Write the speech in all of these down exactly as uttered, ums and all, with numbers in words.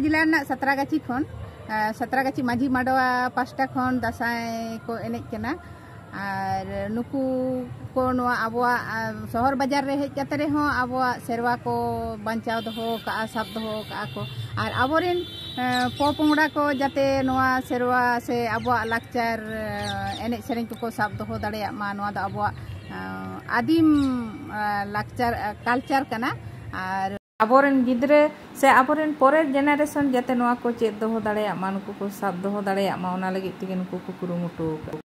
ᱡᱮᱞᱟ ᱨᱮᱱᱟᱜ ᱥᱟᱛᱨᱟᱜᱟᱪᱷᱤ ᱠᱷᱚᱱ, ᱟᱨ ᱥᱟᱛᱨᱟᱜᱟᱪᱷᱤ ᱢᱟᱹᱡᱷᱤ ᱢᱟᱰᱣᱟ ᱯᱟᱦᱴᱟ ᱠᱷᱚᱱ ᱫᱟᱸᱥᱟᱭ ᱠᱚ ᱮᱱᱮᱡ ᱠᱟᱱᱟ᱾ ᱟᱨ ᱱᱩᱠᱩ ᱠᱚ ᱱᱚᱣᱟ ᱟᱵᱚᱣᱟᱜ, ᱟᱨ ᱥᱚᱦᱚᱨ ᱵᱟᱡᱟᱨ ᱨᱮ ᱦᱮᱡ ᱠᱟᱛᱮ ᱨᱮᱦᱚᱸ ᱟᱵᱚᱣᱟᱜ ᱥᱮᱨᱣᱟ ᱠᱚ ᱵᱟᱧᱪᱟᱣ ᱫᱚᱦᱚ ᱠᱟᱜᱼᱟ, ᱥᱟᱵ ᱫᱚᱦᱚ ᱠᱟᱜᱼᱟ ᱠᱚ᱾ ᱟᱨ ᱟᱵᱚᱨᱮᱱ, ᱮ, ᱯᱚᱼᱯᱚᱝᱲᱟ ᱠᱚ ᱡᱟᱛᱮ ᱱᱚᱣᱟ ᱥᱮᱨᱣᱟ ᱥᱮ ᱟᱵᱚᱣᱟᱜ ᱞᱟᱠᱪᱟᱨ, ᱮ, ᱮᱱᱮᱡ ᱥᱮᱨᱮᱧ ᱠᱚᱠᱚ ᱥᱟᱵ ᱫᱚᱦᱚ ᱫᱟᱲᱮᱭᱟᱜ ᱢᱟ᱾ ᱱᱚᱣᱟ ᱫᱚ ᱟᱵᱚᱣᱟᱜ, ᱮ, ᱟᱹᱫᱤᱢ, ᱮ, ᱞᱟᱠᱪᱟᱨ, ᱮ, culture ᱠᱟᱱᱟ᱾ ᱟᱨ ᱟᱵᱚᱨᱮᱱ ᱜᱤᱫᱽᱨᱟᱹ ᱥᱮ ᱟᱵᱚᱨᱮᱱ ᱯᱚᱨᱮᱨ generation ᱡᱟᱛᱮ ᱱᱚᱣᱟ ᱠᱚ ᱪᱮᱫ ᱫᱚᱦᱚ ᱫᱟᱲᱮᱭᱟᱜ ᱢᱟ, ᱱᱩᱠᱩ ᱠᱚ ᱥᱟᱵ ᱫᱚᱦᱚ ᱫᱟᱲᱮᱭᱟᱜ ᱢᱟ, ᱚᱱᱟ ᱞᱟᱹᱜᱤᱫ ᱛᱮᱜᱮ ᱱᱩᱠᱩ ᱠᱚ ᱠᱩᱨᱩᱢᱩᱴᱩ ᱟᱠᱟᱫᱼᱟ᱾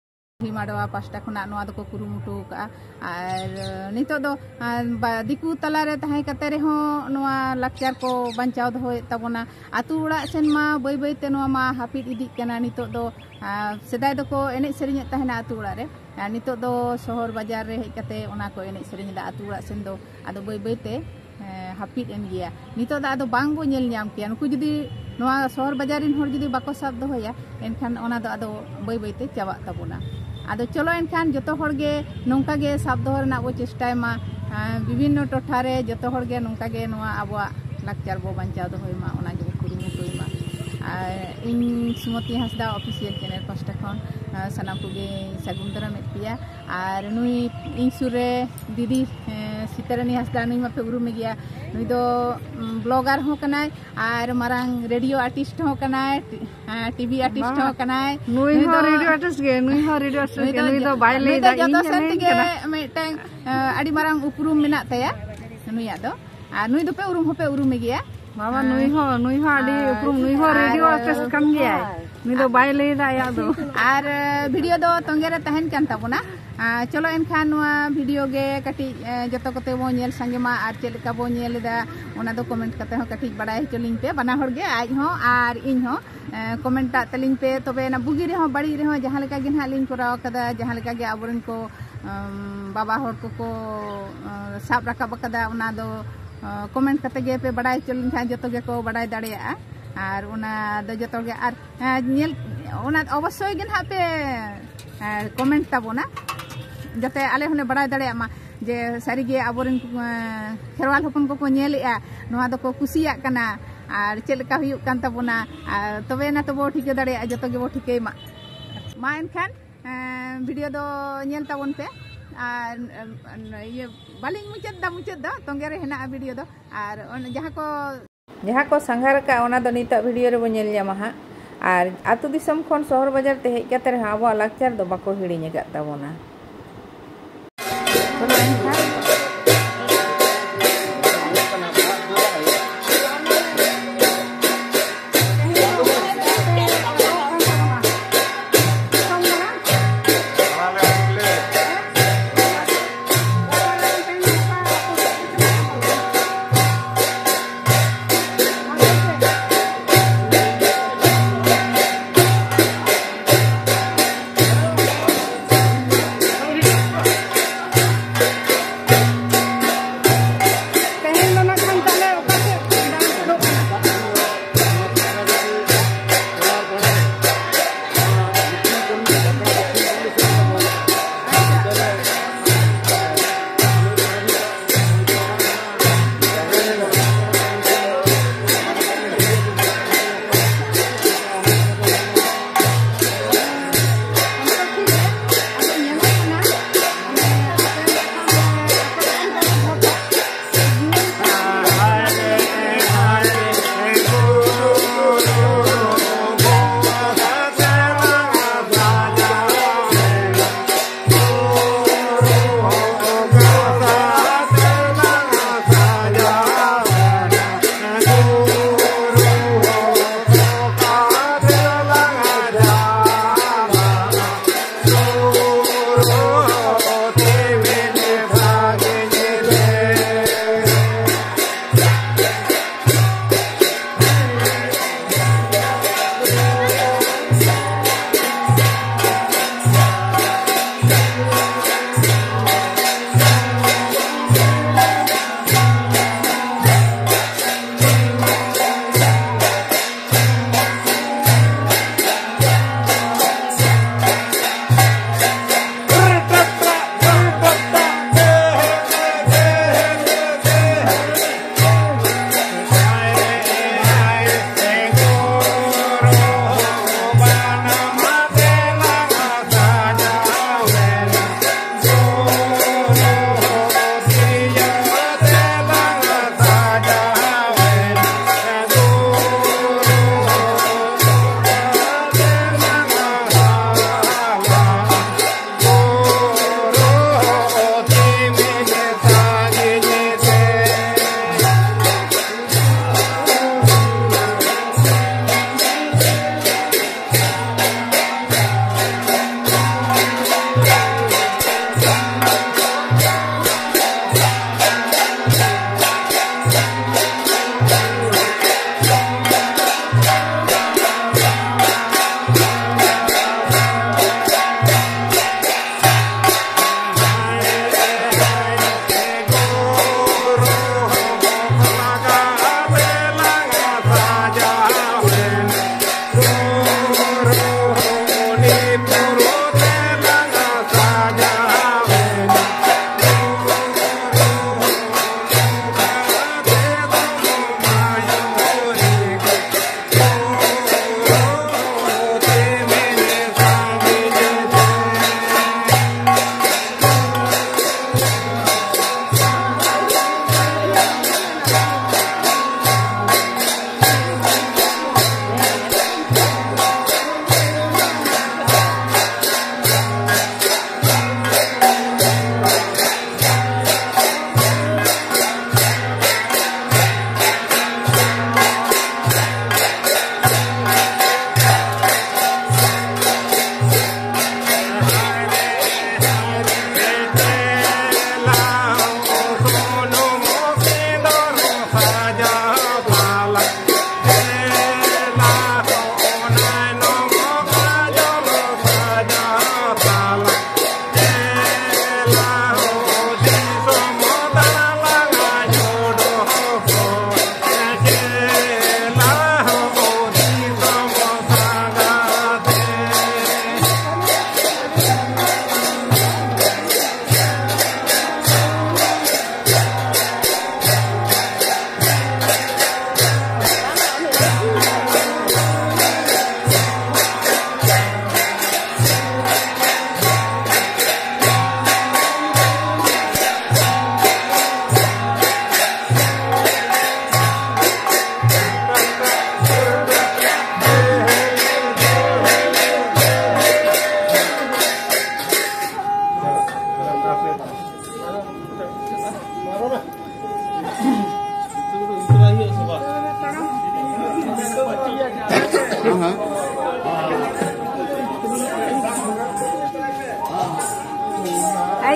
ᱢᱟᱰᱣᱟ ᱯᱟᱦᱴᱟ ᱠᱷᱚᱱᱟᱜ ᱱᱚᱣᱟ ᱫᱚᱠᱚ ᱠᱩᱨᱩᱢᱩᱴᱩ ᱟᱠᱟᱫᱼᱟ᱾ ᱟᱨ, ᱮ, ᱱᱤᱛᱚᱜ ᱫᱚ, ᱟ, ᱵᱟ-, ᱫᱤᱠᱩ ᱛᱟᱞᱟᱨᱮ ᱛᱟᱦᱮᱸ ᱠᱟᱛᱮ ᱨᱮᱦᱚᱸ ᱱᱚᱣᱟ ᱞᱟᱠᱪᱟᱨ ᱠᱚ ᱵᱟᱧᱪᱟᱣ ᱫᱚᱦᱚᱭᱮᱫ ᱛᱟᱵᱚᱱᱟ᱾ ᱟᱛᱳ ᱚᱲᱟᱜ ᱥᱮᱱ ᱢᱟ ᱵᱟᱹᱭ ᱵᱟᱹᱭ ᱛᱮ ᱱᱚᱣᱟ ᱢᱟ ᱦᱟᱹᱯᱤᱫ ᱤᱫᱤᱜ ᱠᱟᱱᱟ᱾ ᱱᱤᱛᱚᱜ ᱫᱚ, ᱟ, ᱥᱮᱫᱟᱭ ᱫᱚᱠᱚ ᱮᱱᱮᱡ ᱥᱮᱨᱮᱧᱮᱫ ᱛᱟᱦᱮᱱᱟ ᱟᱛᱳ ᱚᱲᱟᱜ ᱨᱮ, ᱟᱨ ᱱᱤᱛᱚᱜ ᱫᱚ ᱥᱚᱦᱚᱨ ᱵᱟᱡᱟᱨ ᱨᱮ ᱦᱮᱡ ᱠᱟᱛᱮ ᱚᱱᱟ ᱠᱚ ᱮᱱᱮᱡ ᱥᱮᱨᱮᱧ ᱮᱫᱟ᱾ ᱟᱛᱳ ᱚᱲᱟᱜ ᱥᱮᱱ ᱫᱚ ᱟᱫᱚ ᱵᱟᱹᱭ ᱵᱟᱹᱭ ᱛᱮ, ᱮ, ᱦᱟᱹᱯᱤᱫ ᱮᱱ ᱜᱮᱭᱟ᱾ ᱱᱤᱛᱚᱜ ᱫᱚ ᱟᱫᱚ ᱵᱟᱝ ᱵᱚ ᱧᱮᱞ ᱧᱟᱢ ᱠᱮᱭᱟ᱾ ᱱᱩᱠᱩ ᱡᱩᱫᱤ ᱱᱚᱣᱟ ᱥᱚᱦᱚᱨ ᱵᱟᱡᱟᱨ ᱨᱮᱱ ᱦᱚᱲ ᱡᱩᱫᱤ ᱵᱟᱠᱚ ᱥᱟᱵ ᱫᱚᱦᱚᱭᱟ, ᱮᱱᱠᱷᱟᱱ ᱚᱱᱟ ᱫᱚ ᱟᱫᱚ ᱵᱟᱹᱭ ᱵᱟᱹᱭ ᱛᱮ ᱪᱟᱵᱟᱜ ᱛᱟᱵᱚᱱᱟ᱾ ᱟᱫᱚ ᱪᱚᱞᱚ ᱮᱱᱠᱷᱟᱱ ᱡᱚᱛᱚ ᱦᱚᱲ ᱜᱮ ᱱᱚᱝᱠᱟ ᱜᱮ ᱥᱟᱵ ᱫᱚᱦᱚ ᱨᱮᱱᱟᱜ ᱵᱚ ᱪᱮᱥᱴᱟᱭ ᱢᱟ᱾ ᱟ, ᱵᱤᱵᱷᱤᱱᱱᱚ ᱴᱚᱴᱷᱟ ᱨᱮ ᱡᱚᱛᱚ ᱦᱚᱲ ᱜᱮ ᱱᱚᱝᱠᱟ ᱜᱮ ᱱᱚᱣᱟ ᱟᱵᱚᱣᱟᱜ ᱞᱟᱠᱪᱟᱨ ᱵᱚ ᱵᱟᱧᱪᱟᱣ ᱫᱚᱦᱚᱭ ᱢᱟ, ᱚᱱᱟ ᱜᱮᱵᱚ ᱠᱩᱨᱩᱢᱩᱴᱩᱭ ᱢᱟ᱾ ᱟᱨ ᱤᱧ ᱥᱩᱢᱚᱛᱤ ᱦᱟᱸᱥᱫᱟ official channel ᱯᱟᱦᱴᱟ ᱠᱷᱚᱱ, ᱟ, ᱥᱟᱱᱟᱢ ᱠᱚᱜᱮ ᱥᱟᱹᱜᱩᱱ ᱫᱟᱨᱟᱢᱮᱫ ᱯᱮᱭᱟ᱾ ᱟᱨ ᱱᱩᱭ ᱤᱧ ᱥᱩᱨ ᱨᱮ ᱫᱤᱫᱤ, ᱮ, ᱥᱤᱛᱟᱨᱟᱱᱤ ᱦᱟᱸᱥᱫᱟ, ᱱᱩᱭ ᱢᱟᱯᱮ ᱩᱨᱩᱢᱮ ᱜᱮᱭᱟ᱾ ᱱᱩᱭ ᱫᱚ, ᱩᱢ, blogger ᱦᱚᱸ ᱠᱟᱱᱟᱭ ᱟᱨ ᱢᱟᱨᱟᱝ radio artist ᱦᱚᱸ ᱠᱟᱱᱟᱭ, ᱴᱤ-, ᱮ, TV artist ᱵᱟᱝ, ᱦᱚᱸ ᱠᱟᱱᱟᱭ᱾ ᱱᱩᱭ ᱱᱩᱭ ᱦᱚᱸ ᱫᱚ radio artist ᱜᱮ, ᱱᱩᱭ ᱦᱚᱸ radio artist ᱱᱩᱭ ᱜᱮ, ᱫᱚ ᱱᱩᱭ ᱡᱚ-, ᱫᱚ ᱵᱟᱭ ᱱᱩᱭ ᱞᱟᱹᱭ ᱫᱚ ᱫᱟ, ᱡᱚᱛᱚ ᱤᱧ ᱥᱮᱱ ᱮᱱᱮᱡ ᱛᱮᱜᱮ ᱠᱟᱱᱟ᱾ ᱢᱤᱫᱴᱟᱝ, ᱮ, ᱟᱹᱰᱤ ᱢᱟᱨᱟᱝ ᱩᱯᱨᱩᱢ ᱢᱮᱱᱟᱜ ᱛᱟᱭᱟ ᱱᱩᱭᱟᱜ ᱫᱚ᱾ ᱟᱨ ᱱᱩᱭ ᱫᱚᱯᱮ ᱩᱨᱩᱢ ᱦᱚᱸᱯᱮ ᱩᱨᱩᱢᱮ ᱜᱮᱭᱟ᱾ ᱵᱟᱵᱟ, ᱟᱨ ᱱᱩᱭ ᱦᱚᱸ, ᱱᱩᱭ ᱦᱚᱸ ᱟᱹᱰᱤ ᱟᱨ ᱩᱯᱨᱩᱢ, ᱱᱩᱭ ᱦᱚᱸ ᱟᱨ radio artist ᱠᱟᱱ ᱜᱮᱭᱟᱭ᱾ ᱱᱩᱭ ᱫᱚ ᱵᱟᱭ ᱞᱟᱹᱭ ᱫᱟ ᱟᱭᱟᱜ ᱫᱚ᱾ ᱟᱨ, ᱮ, video ᱫᱚ ᱛᱚᱸᱜᱮ ᱨᱮ ᱛᱟᱦᱮᱱ ᱠᱟᱱ ᱛᱟᱵᱚᱱᱟ᱾ ᱟᱨ ᱪᱚᱞᱚ ᱮᱱᱠᱷᱟᱱ ᱱᱚᱣᱟ video ᱜᱮ ᱠᱟᱹᱴᱤᱡ, ᱮ, ᱡᱚᱛᱚ ᱠᱚᱛᱮ ᱵᱚᱱ ᱧᱮᱞ ᱥᱟᱸᱜᱮ ᱢᱟ ᱟᱨ ᱪᱮᱫ ᱞᱮᱠᱟ ᱵᱚᱱ ᱧᱮᱞ ᱮᱫᱟ, ᱚᱱᱟ ᱫᱚ comment ᱠᱟᱛᱮ ᱦᱚᱸ ᱠᱟᱹᱴᱤᱡ ᱵᱟᱲᱟᱭ ᱦᱚᱪᱚ ᱞᱤᱧ ᱯᱮ, ᱵᱟᱱᱟ ᱦᱚᱲ ᱜᱮ, ᱟᱡ ᱦᱚᱸ ᱟᱨ ᱤᱧ ᱦᱚᱸ᱾ ᱮ, comment ᱟᱜ ᱛᱟᱹᱞᱤᱧ ᱯᱮ, ᱛᱚᱵᱮ ᱚᱱᱟ ᱵᱩᱜᱤ ᱨᱮᱦᱚᱸ ᱵᱟᱹᱲᱤᱡ ᱨᱮᱦᱚᱸ ᱡᱟᱦᱟᱸ ᱞᱮᱠᱟ ᱜᱮ ᱱᱟᱦᱟᱜ ᱞᱤᱧ ᱠᱚᱨᱟᱣ ᱠᱟᱫᱟ, ᱡᱟᱦᱟᱸ ᱞᱮᱠᱟ ᱜᱮ ᱟᱵᱚᱨᱮᱱ ᱠᱚ, ᱟᱢ, ᱵᱟᱵᱟ ᱦᱚᱲ ᱠᱚᱠᱚ, ᱟᱢ, ᱥᱟᱵ ᱨᱟᱠᱟᱵ ᱟᱠᱟᱫᱟ, ᱚᱱᱟ ᱫᱚ, ᱟᱢ, comment ᱠᱟᱛᱮ ᱜᱮ ᱯᱮ ᱵᱟᱲᱟᱭ ᱦᱚᱪᱚ ᱞᱤᱧ ᱠᱷᱟᱱ ᱡᱚᱛᱚ ᱜᱮᱠᱚ ᱵᱟᱲᱟᱭ ᱫᱟᱲᱮᱭᱟᱜᱼᱟ᱾ ᱟᱨ ᱚᱱᱟ ᱫᱚ ᱡᱚᱛᱚ ᱜᱮ, ᱟᱨ, ᱟᱨ ᱧᱮᱞ, ᱚᱱᱟ ᱚᱵᱚᱥᱥᱳᱭ ᱜᱮ ᱱᱟᱦᱟᱜ ᱯᱮ, ᱟᱨ, comment ᱛᱟᱵᱚᱱᱟ, ᱡᱟᱛᱮ ᱟᱞᱮ ᱦᱚᱸᱞᱮ ᱵᱟᱲᱟᱭ ᱫᱟᱲᱮᱭᱟᱜ ᱢᱟ ᱡᱮ ᱥᱟᱹᱨᱤᱜᱮ ᱟᱵᱚᱨᱮᱱ, ᱟᱢ, ᱠᱷᱮᱨᱣᱟᱞ ᱦᱚᱯᱚᱱ ᱠᱚᱠᱚ ᱧᱮᱞᱮᱜᱼᱟ, ᱱᱚᱣᱟ ᱫᱚᱠᱚ ᱠᱩᱥᱤᱭᱟᱜ ᱠᱟᱱᱟ᱾ ᱟᱨ ᱪᱮᱫ ᱞᱮᱠᱟ ᱦᱩᱭᱩᱜ ᱠᱟᱱ ᱛᱟᱵᱚᱱᱟ, ᱟᱨ ᱛᱚᱵᱮ ᱮᱱᱟ ᱛᱚᱵᱚ ᱴᱷᱤᱠᱟᱹ ᱫᱟᱲᱮᱭᱟᱜᱼᱟ, ᱡᱚᱛᱚ ᱜᱮᱵᱚ ᱴᱷᱤᱠᱟᱹᱭ ᱢᱟ᱾ ᱢᱟ ᱮᱱᱠᱷᱟᱱ, ᱮᱸ, ᱵᱷᱤᱰᱤᱭᱳ ᱫᱚ ᱧᱮᱞ ᱛᱟᱵᱚᱱ ᱯᱮ, ᱟᱨ, ᱮᱸ, ᱤᱭᱟᱹ, ᱵᱟᱹᱞᱤᱧ ᱢᱩᱪᱟᱹᱫ ᱫᱟ, ᱢᱩᱪᱟᱹᱫ ᱫᱚ ᱛᱚᱸᱜᱮ ᱨᱮ ᱦᱮᱱᱟᱜᱼᱟ ᱵᱷᱤᱰᱤᱭᱳ ᱫᱚ᱾ ᱟᱨ ᱚᱱ-, ᱡᱟᱦᱟᱸ ᱠᱚ ᱡᱟᱦᱟᱸ ᱠᱚ ᱥᱟᱸᱜᱷᱟᱨ ᱟᱠᱟᱫ, ᱚᱱᱟ ᱫᱚ ᱱᱤᱛᱚᱜ ᱵᱷᱤᱰᱤᱭᱳ ᱨᱮᱵᱚ ᱧᱮᱞ ᱧᱟᱢᱟ ᱦᱟᱸᱜ᱾ ᱟᱨ ᱟᱹᱛᱩ ᱫᱤᱥᱚᱢ ᱠᱷᱚᱱ ᱥᱚᱦᱚᱨ ᱵᱟᱡᱟᱨ ᱛᱮ ᱦᱮᱡ ᱠᱟᱛᱮ ᱨᱮᱦᱚᱸ ᱟᱵᱚᱣᱟᱜ ᱞᱟᱠᱪᱟᱨ ᱫᱚ ᱵᱟᱠᱚ ᱦᱤᱲᱤᱧ ᱟᱠᱟᱫ ᱛᱟᱵᱚᱱᱟ᱾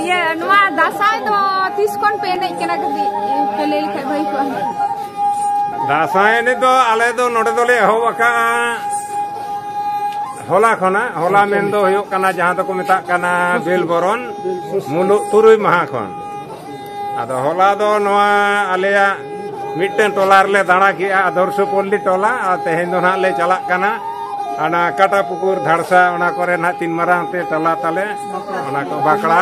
ᱤᱭᱟᱹ, ᱱᱚᱣᱟ ᱫᱟᱸᱥᱟᱭ ᱫᱚ ᱛᱤᱥ ᱠᱷᱚᱱ ᱯᱮ ᱮᱱᱮᱡ ᱠᱟᱱᱟ? ᱠᱟᱹᱴᱤᱡ ᱯᱮ ᱞᱟᱹᱭ ᱞᱮᱠᱷᱟᱡ ᱵᱷᱟᱹᱜᱤ ᱠᱚᱜᱼᱟ᱾ ᱫᱟᱸᱥᱟᱭ ᱮᱱᱮᱡ ᱫᱚ ᱟᱞᱮ ᱫᱚ ᱱᱚᱰᱮ ᱫᱚᱞᱮ ᱮᱦᱚᱵ ᱟᱠᱟᱫᱼᱟ ᱦᱚᱞᱟ ᱠᱷᱚᱱᱟᱜ᱾ ᱦᱚᱞᱟ ᱢᱮᱱ ᱫᱚ ᱦᱩᱭᱩᱜ ᱠᱟᱱᱟ, ᱡᱟᱦᱟᱸ ᱫᱚᱠᱚ ᱢᱮᱛᱟᱜ ᱠᱟᱱᱟ ᱵᱮᱞ ᱵᱚᱨᱚᱱ, ᱢᱩᱞᱩᱜ ᱛᱩᱨᱩᱭ ᱢᱟᱦᱟ ᱠᱷᱚᱱ᱾ ᱟᱫᱚ ᱦᱚᱞᱟ ᱫᱚ ᱱᱚᱣᱟ ᱟᱞᱮᱭᱟᱜ ᱢᱤᱫᱴᱮᱱ ᱴᱚᱞᱟ ᱨᱮᱞᱮ ᱫᱟᱬᱟ ᱠᱮᱜᱼᱟ, ᱟᱫᱚᱨᱥᱚ ᱯᱚᱞᱞᱤ ᱴᱚᱞᱟ, ᱟᱨ ᱛᱮᱦᱮᱧ ᱫᱚ ᱱᱟᱦᱟᱜ ᱞᱮ ᱪᱟᱞᱟᱜ ᱠᱟᱱᱟ ᱚᱱᱟ ᱠᱟᱴᱟ ᱯᱩᱠᱩᱨ, ᱫᱷᱟᱲᱥᱟ, ᱚᱱᱟ ᱠᱚᱨᱮ ᱱᱟᱦᱟᱜ ᱛᱤᱱ ᱢᱟᱨᱟᱝ ᱛᱮ ᱴᱚᱞᱟ ᱛᱟᱞᱮ, ᱚᱱᱟ ᱠᱚ ᱵᱟᱠᱲᱟ᱾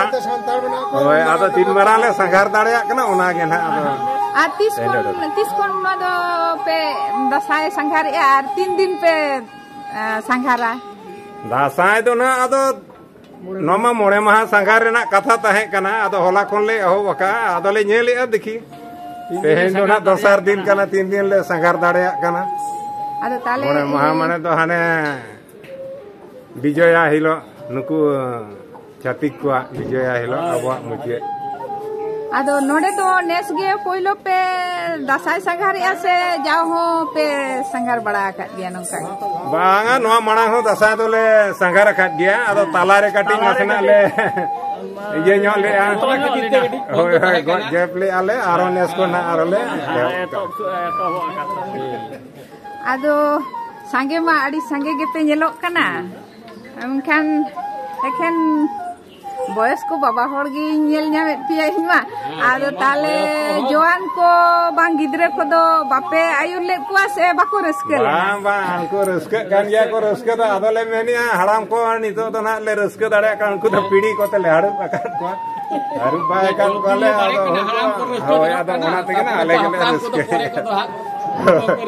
ᱦᱳᱭ, ᱟᱫᱚ ᱛᱤᱱ ᱢᱟᱨᱟᱝ ᱞᱮ ᱥᱟᱸᱜᱷᱟᱨ ᱫᱟᱲᱮᱭᱟᱜ ᱠᱟᱱᱟ, ᱚᱱᱟ ᱜᱮ ᱱᱟᱦᱟᱜ ᱟᱫᱚ᱾ ᱟᱨ ᱛᱤᱥ ᱠᱷᱚᱱ, ᱛᱤᱥ ᱠᱷᱚᱱ ᱱᱚᱣᱟ ᱫᱚ ᱯᱮ ᱫᱟᱸᱥᱟᱭ ᱥᱟᱸᱜᱷᱟᱨᱮᱜᱼᱟ ᱟᱨ ᱛᱤᱱ ᱫᱤᱱ ᱯᱮ, ᱟ, ᱥᱟᱸᱜᱷᱟᱨᱟ? ᱫᱟᱸᱥᱟᱭ ᱫᱚ ᱱᱟᱦᱟᱜ ᱟᱫᱚ ᱱᱚᱣᱟ ᱢᱟ ᱢᱚᱬᱮ ᱢᱟᱦᱟ ᱥᱟᱸᱜᱷᱟᱨ ᱨᱮᱱᱟᱜ ᱠᱟᱛᱷᱟ ᱛᱟᱦᱮᱸ ᱠᱟᱱᱟ, ᱟᱫᱚ ᱦᱚᱞᱟ ᱠᱷᱚᱱ ᱞᱮ ᱮᱦᱚᱵ ᱟᱠᱟᱫᱼᱟ᱾ ᱟᱫᱚ ᱞᱮ ᱧᱮᱞᱮᱫᱼᱟ, ᱫᱮᱠᱷᱤ, ᱛᱮᱦᱮᱧ ᱫᱚ ᱱᱟᱦᱟᱜ ᱫᱚᱥᱟᱨ ᱫᱤᱱ ᱠᱟᱱᱟ, ᱛᱤᱱ ᱫᱤᱱ ᱞᱮ ᱥᱟᱸᱜᱷᱟᱨ ᱫᱟᱲᱮᱭᱟᱜ ᱠᱟᱱᱟ᱾ ᱟᱫᱚ ᱛᱟᱦᱞᱮ ᱢᱚᱬᱮ ᱢᱟᱦᱟ ᱤᱭᱟᱹ ᱢᱟᱱᱮ ᱫᱚ ᱦᱟᱱᱮ ᱵᱤᱡᱚᱭᱟ ᱦᱤᱞᱳᱜ, ᱱᱩᱠᱩ ᱪᱷᱟᱹᱛᱤᱠ ᱠᱚᱣᱟᱜ ᱵᱤᱡᱚᱭᱟ ᱦᱤᱞᱳᱜ ᱟᱵᱚᱣᱟᱜ ᱢᱩᱪᱟᱹᱫ᱾ ᱟᱫᱚ ᱱᱚᱰᱮ ᱫᱚ ᱱᱮᱥ ᱜᱮ ᱯᱳᱭᱞᱳ ᱯᱮ ᱫᱟᱸᱥᱟᱭ ᱥᱟᱸᱜᱷᱟᱨᱮᱜᱼᱟ ᱥᱮ ᱡᱟᱣ ᱦᱚᱸ ᱯᱮ ᱥᱟᱸᱜᱷᱟᱨ ᱵᱟᱲᱟ ᱟᱠᱟᱫ ᱜᱮᱭᱟ ᱱᱚᱝᱠᱟ ᱜᱮ? ᱵᱟᱝᱟ, ᱱᱚᱣᱟ ᱢᱟᱲᱟᱝ ᱦᱚᱸ ᱫᱟᱸᱥᱟᱭ ᱫᱚᱞᱮ ᱥᱟᱸᱜᱷᱟᱨ ᱟᱠᱟᱫ ᱜᱮᱭᱟ, ᱟᱫᱚ ᱛᱟᱞᱟᱨᱮ ᱠᱟᱹᱴᱤᱡ ᱛᱟᱞᱟᱨᱮ ᱱᱟᱥᱮᱱᱟᱜ ᱠᱟᱹᱴᱤᱡ ᱞᱮ ᱤᱭᱟᱹ ᱧᱚᱜ ᱞᱮᱜᱼᱟ᱾ ᱦᱳᱭ, ᱦᱳᱭ, ᱜᱚᱡ ᱡᱮᱯ ᱞᱮᱜᱼᱟ ᱞᱮ, ᱟᱨᱚ ᱱᱮᱥ ᱠᱷᱚᱱ ᱦᱟᱸᱜ ᱟᱨᱚ ᱞᱮ ᱮᱦᱚᱵ ᱠᱟᱜᱼᱟ᱾ ᱮᱛᱚᱦᱚᱵ ᱟᱠᱟᱫ ᱛᱟᱵᱚᱱᱟ᱾ ᱟᱫᱚ ᱥᱟᱸᱜᱮ ᱢᱟ ᱟᱹᱰᱤ ᱥᱟᱸᱜᱮ ᱜᱮᱯᱮ ᱧᱮᱞᱚᱜ ᱠᱟᱱᱟ, ᱢᱮᱱᱠᱷᱟᱱ ᱮᱠᱷᱮᱱ ᱵᱚᱭᱚᱥ ᱠᱚ ᱵᱟᱵᱟ ᱦᱚᱲ ᱜᱤᱧ ᱧᱮᱞ ᱧᱟᱢᱮᱫ ᱯᱮᱭᱟ ᱤᱧ ᱢᱟ᱾ ᱟᱫᱚ ᱛᱟᱦᱞᱮ ᱡᱚᱣᱟᱱ ᱠᱚ ᱵᱟᱝ ᱜᱤᱫᱽᱨᱟᱹ ᱠᱚᱫᱚ ᱵᱟᱯᱮ ᱟᱹᱭᱩᱨ ᱞᱮᱫ ᱠᱚᱣᱟ ᱥᱮ ᱵᱟᱠᱚ ᱨᱟᱹᱥᱠᱟᱹ ᱞᱮᱱᱟ? ᱵᱟᱝ, ᱵᱟᱝ, ᱩᱱᱠᱩ ᱨᱟᱹᱥᱠᱟᱹᱜ ᱠᱟᱱ ᱜᱮᱭᱟ ᱠᱚ, ᱨᱟᱹᱥᱠᱟᱹ ᱫᱚ᱾ ᱟᱫᱚ ᱞᱮ ᱢᱮᱱᱮᱜᱼᱟ, ᱦᱟᱲᱟᱢ ᱠᱚ ᱱᱤᱛᱚᱜ ᱫᱚ ᱱᱟᱦᱟᱜ ᱞᱮ ᱨᱟᱹᱥᱠᱟᱹ ᱫᱟᱲᱮᱭᱟᱜ ᱠᱟᱱᱟ, ᱩᱱᱠᱩ ᱫᱚ ᱯᱤᱲᱦᱤ ᱠᱚᱛᱮ ᱞᱮ ᱦᱟᱹᱨᱩᱵ ᱟᱠᱟᱫ ᱠᱚᱣᱟ᱾ ᱦᱟᱹᱨᱩᱵ ᱵᱟᱲᱟ ᱟᱠᱟᱫ ᱠᱚᱣᱟᱞᱮ, ᱟᱫᱚ ᱦᱳᱭ, ᱟᱫᱚ ᱚᱱᱟ ᱛᱮᱜᱮ ᱱᱟᱦᱟᱜ ᱟᱞᱮ ᱜᱮᱞᱮ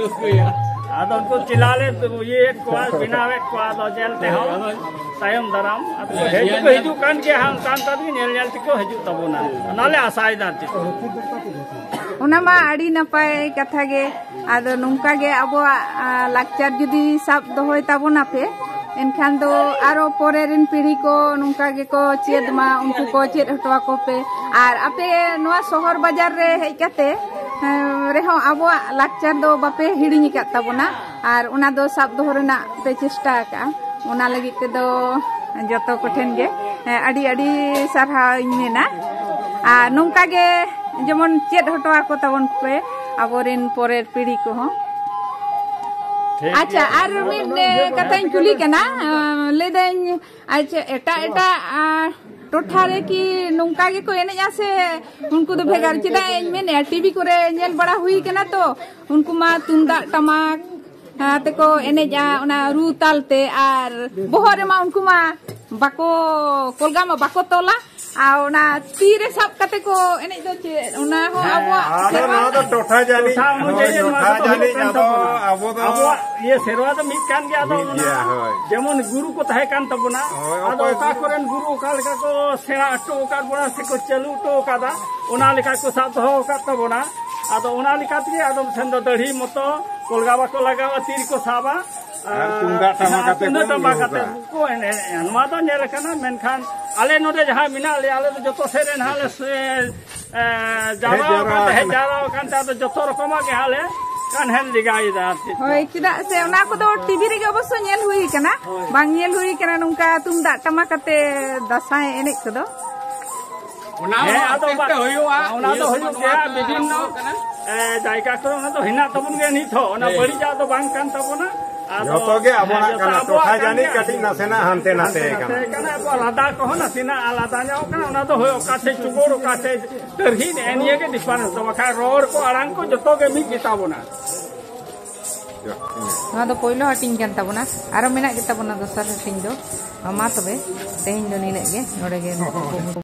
ᱨᱟᱹᱥᱠᱟᱹᱭᱟ᱾ ᱟᱫᱚ ᱩᱱᱠᱩ ᱪᱮᱞᱟ ᱞᱮ ᱤᱭᱟᱹᱭᱮᱫ ᱠᱚᱣᱟ, ᱵᱮᱱᱟᱣᱮᱫ ᱠᱚᱣᱟ, ᱟᱫᱚ ᱧᱮᱞ ᱛᱮᱦᱚᱸ ᱛᱟᱭᱚᱢ ᱫᱟᱨᱟᱢ ᱟᱫᱚ ᱦᱤᱡᱩᱜ ᱫᱚ ᱦᱤᱡᱩᱜ ᱠᱟᱱ ᱜᱮᱭᱟ ᱦᱟᱸᱜ, ᱚᱱᱠᱟ ᱚᱱᱠᱟ ᱛᱮᱜᱮ ᱧᱮᱞ ᱧᱮᱞ ᱛᱮᱠᱚ ᱦᱤᱡᱩᱜ ᱛᱟᱵᱚᱱᱟ, ᱚᱱᱟᱞᱮ ᱟᱥᱟᱭᱮᱫᱟ ᱟᱨ ᱪᱮᱫ᱾ ᱚᱱᱟ ᱢᱟ ᱟᱹᱰᱤ ᱱᱟᱯᱟᱭ ᱠᱟᱛᱷᱟ ᱜᱮ᱾ ᱟᱫᱚ ᱱᱚᱝᱠᱟ ᱜᱮ ᱟᱵᱚᱣᱟᱜ, ᱟ, ᱞᱟᱠᱪᱟᱨ ᱡᱩᱫᱤ ᱥᱟᱵ ᱫᱚᱦᱚᱭ ᱛᱟᱵᱚᱱᱟᱯᱮ, ᱮᱱᱠᱷᱟᱱ ᱫᱚ ᱟᱨᱚ ᱯᱚᱨᱮ ᱨᱮᱱ ᱯᱤᱲᱦᱤ ᱠᱚ ᱱᱚᱝᱠᱟ ᱜᱮᱠᱚ ᱪᱮᱫ ᱢᱟ, ᱩᱱᱠᱩ ᱠᱚ ᱪᱮᱫ ᱦᱚᱴᱚ ᱟᱠᱚ ᱯᱮ᱾ ᱟᱨ ᱟᱯᱮ ᱱᱚᱣᱟ ᱥᱚᱦᱚᱨ ᱵᱟᱡᱟᱨ ᱨᱮ ᱦᱮᱡ ᱠᱟᱛᱮ, ᱮᱸ, ᱨᱮᱦᱚᱸ ᱟᱵᱚᱣᱟᱜ ᱞᱟᱠᱪᱟᱨ ᱫᱚ ᱵᱟᱯᱮ ᱦᱤᱲᱤᱧ ᱟᱠᱟᱫ ᱛᱟᱵᱚᱱᱟ, ᱟᱨ ᱚᱱᱟ ᱫᱚ ᱥᱟᱵ ᱫᱚᱦᱚ ᱨᱮᱱᱟᱜ ᱯᱮ ᱪᱮᱥᱴᱟ ᱟᱠᱟᱫᱼᱟ᱾ ᱚᱱᱟ ᱞᱟᱹᱜᱤᱫ ᱛᱮᱫᱚ ᱡᱚᱛᱚ ᱠᱚᱴᱷᱮᱱ ᱜᱮ ᱦᱮᱸ, ᱟᱹᱰᱤ ᱟᱹᱰᱤ ᱥᱟᱨᱦᱟᱣ ᱤᱧ ᱢᱮᱱᱟ᱾ ᱟᱨ ᱱᱚᱝᱠᱟ ᱜᱮ ᱡᱮᱢᱚᱱ ᱪᱮᱫ ᱦᱚᱴᱚ ᱟᱠᱚ ᱛᱟᱵᱚᱱ ᱯᱮ ᱟᱵᱚᱨᱮᱱ ᱯᱚᱨᱮᱨ ᱯᱤᱲᱦᱤ ᱠᱚᱦᱚᱸ᱾ ᱟᱪᱪᱷᱟ, ᱟᱨ ᱢᱤᱫ, ᱮ, ᱠᱟᱛᱷᱟᱧ ᱠᱩᱞᱤ ᱠᱟᱱᱟ, ᱮ, ᱞᱟᱹᱭᱫᱟᱹᱧ, ᱟᱪᱪᱷᱟ, ᱮᱴᱟᱜ ᱮᱴᱟᱜ, ᱟ, ᱴᱚᱴᱷᱟ ᱨᱮ ᱠᱤ ᱱᱚᱝᱠᱟ ᱜᱮᱠᱚ ᱮᱱᱮᱡᱼᱟ ᱥᱮ ᱩᱱᱠᱩ ᱫᱚ ᱵᱷᱮᱜᱟᱨ? ᱪᱮᱫᱟᱜ ᱤᱧ ᱢᱮᱱᱮᱫᱼᱟ, ᱴᱤᱵᱷᱤ ᱠᱚᱨᱮ ᱧᱮᱞ ᱵᱟᱲᱟ ᱦᱩᱭ ᱠᱟᱱᱟ ᱛᱚ, ᱩᱱᱠᱩ ᱢᱟ ᱛᱩᱢᱫᱟᱜ ᱴᱟᱢᱟᱠ ᱟᱛᱮ ᱠᱚ ᱮᱱᱮᱡᱼᱟ, ᱚᱱᱟ ᱨᱩ ᱛᱟᱞ ᱛᱮ, ᱟᱨ ᱵᱚᱦᱚᱜ ᱨᱮᱢᱟ ᱩᱱᱠᱩ ᱢᱟ ᱵᱟᱠᱚ, ᱠᱚᱞᱜᱟ ᱢᱟ ᱵᱟᱠᱚ ᱛᱚᱞᱟ, ᱟᱨ ᱚᱱᱟ ᱛᱤ ᱨᱮ ᱥᱟᱵ ᱠᱟᱛᱮ ᱠᱚ ᱮᱱᱮᱡ ᱫᱚ ᱪᱮᱫ? ᱚᱱᱟ ᱦᱚᱸ ᱟᱵᱚᱣᱟᱜ ᱟᱫᱚ ᱥᱮᱨᱣᱟ ᱱᱚᱣᱟ ᱫᱚ ᱴᱚᱴᱷᱟ ᱡᱟᱹᱱᱤᱡ, ᱴᱚᱴᱷᱟ ᱚᱱᱩᱡᱟᱭᱤ ᱦᱳᱭ, ᱱᱚᱣᱟ ᱴᱚᱴᱷᱟ ᱠᱚᱫᱚ ᱡᱟᱹᱱᱤᱡ ᱦᱩᱭᱩᱜ ᱠᱟᱱ ᱟᱵᱚ, ᱛᱟᱵᱚᱱᱟ᱾ ᱟᱵᱚ ᱫᱚ ᱟᱵᱚᱣᱟᱜ ᱤᱭᱟᱹ ᱥᱮᱨᱣᱟ ᱫᱚ ᱢᱤᱫ ᱠᱟᱱ ᱜᱮᱭᱟ᱾ ᱟᱫᱚ ᱢᱤᱫ ᱚᱱᱟ ᱜᱮᱭᱟ, ᱦᱳᱭ᱾ ᱡᱮᱢᱚᱱ ᱜᱩᱨᱩ ᱠᱚ ᱛᱟᱦᱮᱸ ᱠᱟᱱ ᱛᱟᱵᱚᱱᱟ, ᱦᱳᱭ, ᱟᱫᱚ ᱚᱠᱚᱭ ᱚᱠᱟ ᱜᱩᱨᱩ? ᱠᱚᱨᱮᱱ ᱜᱩᱨᱩ ᱚᱠᱟ ᱞᱮᱠᱟ ᱠᱚ ᱥᱮᱬᱟ ᱦᱚᱴᱚ ᱟᱠᱟᱫ ᱵᱚᱱᱟ ᱥᱮᱠᱚ ᱪᱟᱹᱞᱩ ᱦᱚᱴᱚ ᱟᱠᱟᱫᱟ, ᱚᱱᱟ ᱞᱮᱠᱟ ᱠᱚ ᱥᱟᱵ ᱫᱚᱦᱚ ᱟᱠᱟᱫ ᱛᱟᱵᱚᱱᱟ᱾ ᱟᱫᱚ ᱚᱱᱟ ᱞᱮᱠᱟ ᱛᱮᱜᱮ ᱟᱫᱚᱢ ᱥᱮᱱ ᱫᱚ ᱫᱟᱹᱲᱦᱤ ᱢᱚᱛᱚ ᱠᱚᱞᱜᱟ ᱵᱟᱠᱚ ᱞᱟᱜᱟᱣᱟ, ᱛᱤ ᱨᱮᱠᱚ ᱥᱟᱵᱟ᱾ ᱟᱨ ᱛᱩᱢᱫᱟᱜ ᱴᱟᱢᱟᱠ ᱟᱨ ᱟᱛᱮ ᱠᱚ ᱛᱩᱢᱫᱟᱜ ᱴᱟᱢᱟᱠ ᱮᱱᱮᱡᱟ᱾ ᱟᱛᱮ ᱠᱚ ᱮᱱᱮᱡᱼᱟ᱾ ᱱᱚᱣᱟ ᱫᱚ ᱧᱮᱞ ᱟᱠᱟᱱᱟ, ᱢᱮᱱᱠᱷᱟᱱ ᱟᱞᱮ ᱱᱚᱰᱮ ᱡᱟᱦᱟᱸ ᱢᱮᱱᱟᱜ ᱞᱮᱭᱟ, ᱟᱞᱮ ᱫᱚ ᱡᱚᱛᱚ ᱥᱮᱫ ᱨᱮ ᱱᱟᱦᱟᱜ ᱞᱮ ᱥᱮ-, ᱮ, ᱡᱟᱣᱨᱟ ᱦᱮᱡ ᱡᱟᱣᱨᱟ ᱟᱠᱟᱱ ᱛᱮ, ᱦᱮᱡ ᱟᱠᱟᱱᱟ᱾ ᱡᱟᱣᱨᱟ ᱟᱠᱟᱱ ᱛᱮ, ᱟᱫᱚ ᱡᱚᱛᱚ ᱨᱚᱠᱚᱢᱟᱜ ᱜᱮ ᱦᱟᱸᱜ ᱞᱮ ᱠᱟᱱ ᱦᱮᱞ ᱞᱮᱜᱟᱭᱮᱫᱟ ᱟᱨ ᱪᱮᱫ᱾ ᱦᱳᱭ, ᱪᱮᱫᱟᱜ ᱥᱮ ᱚᱱᱟ ᱠᱚᱫᱚ ᱴᱤᱵᱷᱤ ᱨᱮᱜᱮ ᱚᱵᱚᱥᱥᱚ ᱧᱮᱞ ᱦᱩᱭ ᱟᱠᱟᱱᱟ, ᱦᱳᱭ᱾ ᱵᱟᱝ ᱧᱮᱞ ᱦᱩᱭ ᱟᱠᱟᱱᱟ ᱱᱚᱝᱠᱟ ᱛᱩᱢᱫᱟᱜ ᱴᱟᱢᱟᱠ ᱟᱛᱮ ᱫᱟᱸᱥᱟᱭ ᱮᱱᱮᱡ ᱠᱚᱫᱚ᱾ ᱚᱱᱟ ᱦᱮᱸ, ᱦᱚᱸ ᱟᱫᱚ ᱟᱥᱛᱮ ᱵᱟ-, ᱟᱥᱛᱮ ᱦᱩᱭᱩᱜᱼᱟ᱾ ᱚᱱᱟ ᱫᱚ ᱤᱭᱟᱹ ᱦᱩᱭᱩᱜ ᱥᱚᱢᱚᱭ ᱜᱮᱭᱟ, ᱱᱚᱣᱟ ᱵᱤᱵᱷᱤᱱᱱᱚ, ᱠᱟᱱᱟ᱾ ᱮ, ᱡᱟᱭᱜᱟ ᱠᱚᱨᱮ ᱚᱱᱟ ᱫᱚ ᱦᱮᱱᱟᱜ ᱛᱟᱵᱚᱱ ᱜᱮᱭᱟ ᱱᱤᱛ ᱦᱚᱸ, ᱚᱱᱟ ᱦᱮᱸ᱾ ᱵᱟᱹᱲᱤᱡᱟᱜ ᱫᱚ ᱵᱟᱝ ᱠᱟᱱ ᱛᱟᱵᱚᱱᱟ᱾ ᱟᱫᱚ ᱡᱚᱛᱚ ᱜᱮ ᱟᱵᱚᱱᱟᱜ ᱦᱮᱸ, ᱡᱚᱛᱚ ᱠᱟᱱᱟ, ᱟᱵᱚᱣᱟᱜ ᱴᱚᱴᱷᱟ ᱠᱟᱱ ᱡᱟᱹᱱᱤᱡ ᱜᱮᱭᱟ᱾ ᱠᱟᱹᱴᱤᱡ ᱱᱟᱥᱮᱱᱟᱜ ᱦᱟᱱᱛᱮ ᱱᱟᱛᱮ ᱦᱟᱱᱛᱮ ᱠᱟᱱᱟ᱾ ᱱᱟᱛᱮ ᱠᱟᱱᱟ, ᱟᱵᱚᱣᱟᱜ ᱞᱟᱸᱫᱟ ᱠᱚᱦᱚᱸ ᱱᱟᱥᱮᱱᱟᱜ ᱟᱞᱟᱫᱟ ᱧᱚᱜ ᱠᱟᱱᱟ, ᱚᱱᱟ ᱫᱚ ᱦᱳᱭ ᱚᱠᱟ ᱥᱮᱫ ᱪᱩᱜᱩᱲ, ᱚᱠᱟ ᱥᱮᱫ ᱛᱟᱹᱨᱦᱤ, ᱱᱮᱜᱼᱮ ᱱᱤᱭᱟᱹ ᱜᱮ ᱰᱤᱯᱷᱟᱨᱮᱱᱥ ᱫᱚ, ᱵᱟᱠᱷᱟᱡ ᱨᱚᱲ ᱠᱚ ᱟᱲᱟᱝ ᱠᱚ ᱡᱚᱛᱚ ᱜᱮ ᱢᱤᱫ ᱜᱮᱛᱟ ᱵᱚᱱᱟ᱾ ᱱᱚᱣᱟ ᱫᱚ ᱯᱳᱭᱞᱳ ᱦᱟᱹᱴᱤᱧ ᱠᱟᱱ ᱛᱟᱵᱚᱱᱟ, ᱟᱨᱚ ᱢᱮᱱᱟᱜ ᱜᱮ ᱛᱟᱵᱚᱱᱟ ᱫᱚᱥᱟᱨ ᱦᱟᱹᱴᱤᱧ ᱫᱚ᱾ ᱢᱟ ᱛᱚᱵᱮ, ᱛᱮᱦᱮᱧ ᱫᱚ ᱱᱤᱱᱟᱹᱜ ᱜᱮ, ᱱᱚᱰᱮ ᱜᱮ ᱱᱩᱠᱩ ᱠᱚ